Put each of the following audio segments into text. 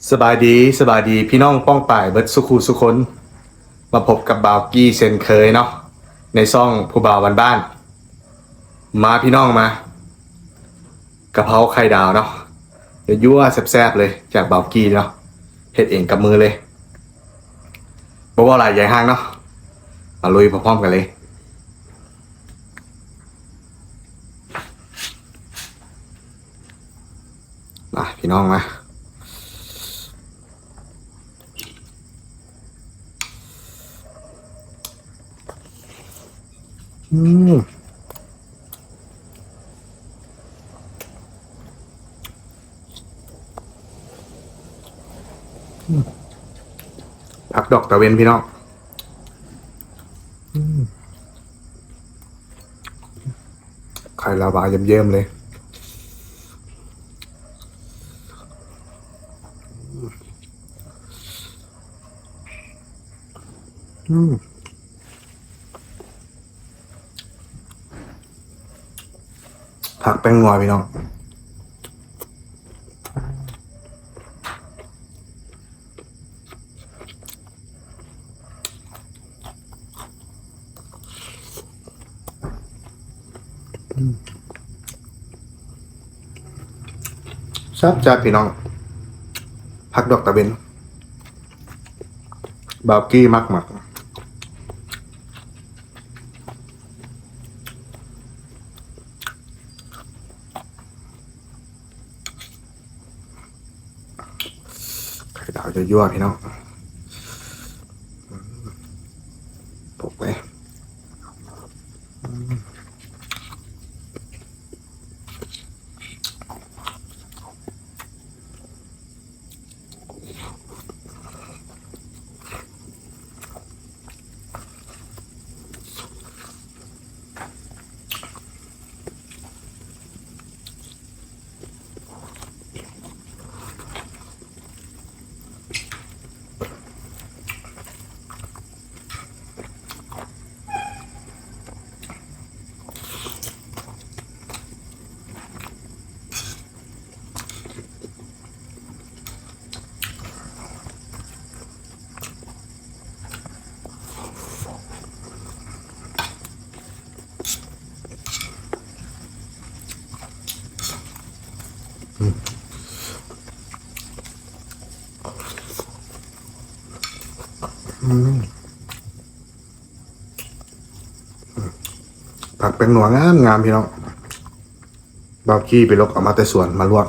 ສະບາຍດີ, ສະບາຍດີພີ່ນ້ອງປ້ອງປາຍເບິດສູ່ຄູ່ສູ່ຄົນ. ມາພົບກັບບ່າວກີ້ເຊັ່ນເຄີຍເນາະ ໃນຊ່ອງຜູ້ບ່າວບ້ານໆ. ມາພີ່ນ້ອງມາ, ກະເພົາໄຂ່ດາວເນາະ ຍົວໆ ແຊບໆ ເລີຍ ຈາກບ່າວກີ້ເນາະ, ເຮັດເອງກັບມືເລີຍ. ບໍ່ເວົ້າຫຼາຍຢາຍຫ່າງເນາະ, ມາລຸຍພ້ອມໆ ກັນເລີຍ. ມາພີ່ນ້ອງມາ. ອືມ ອືມ ຜັກດອກຕາເວັນພີ່ນ້ອງ. ອືມ ໄຂ່ລາວາເຍິ້ມໆ ເລີຍ. ອືມ ຜັກແປ້ງນົວພີ່ນ້ອງ. ອືມ ແຊບໆ ພີ່ນ້ອງ, ຜັກດອກຕາເວັນ ບ່າວກີ້ມັກໆ. ໄຂ່ດາວຍົວໆ ພີ່ນ້ອງ, ປົກເລີຍ. ອືມ ຜັກແປ້ງນົວງາມໆ ພີ່ນ້ອງ, ບ່າວກີ້ໄປຫຼົກເອົາມາແຕ່ສວນມາລວກ.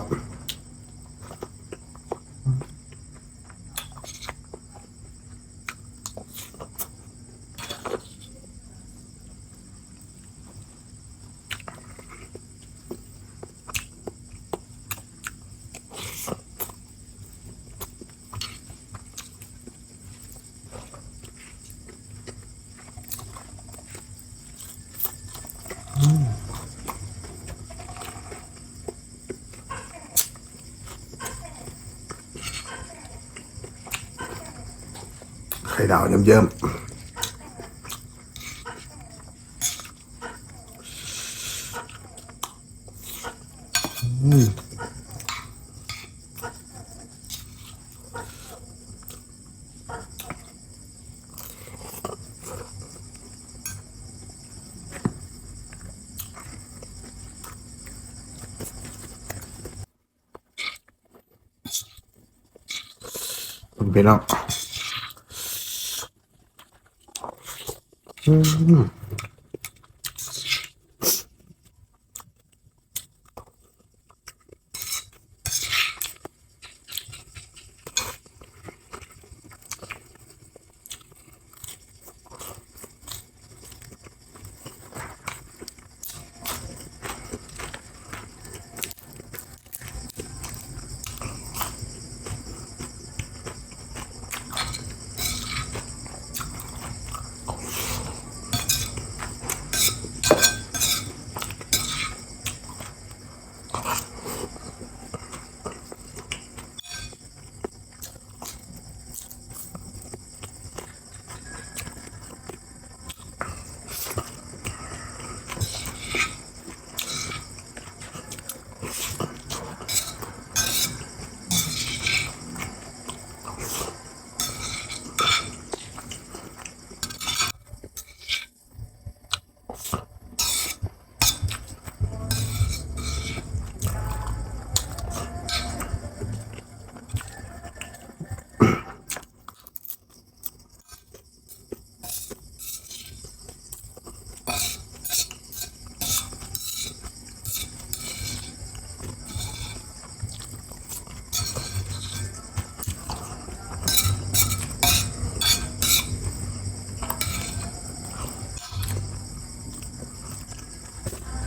ໄຂ່ດາວເຍິ້ມໆ. ອືມ ພີ່ນ້ອງ ອືມ ອື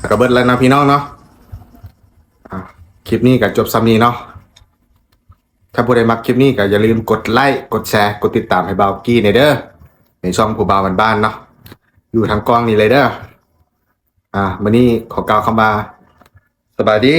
ກໍເບິດແລ້ວເນາະພີ່ນ້ອງເນາະ ອ່າ ຄລິບນີ້ກໍຈົບສ່ຳນີ້ເນາະ. ຖ້າຜູ້ໃດມັກຄລິບນີ້ກໍຢ່າລືມກົດໄລ້ ກົດແຊ ກົດຕິດຕາມໃຫ້ບ່າວກີ້ແດ່ເດີ. ໃນຊ່ອງຜູ້ບ່າວບ້ານໆເນາະ ຢູ່ທາງກ້ອງນີ້ເລີຍເດີ. ອ່າ ມື້ນີ້ຂໍກ່າວຄຳວ່າ ສະບາຍດີ.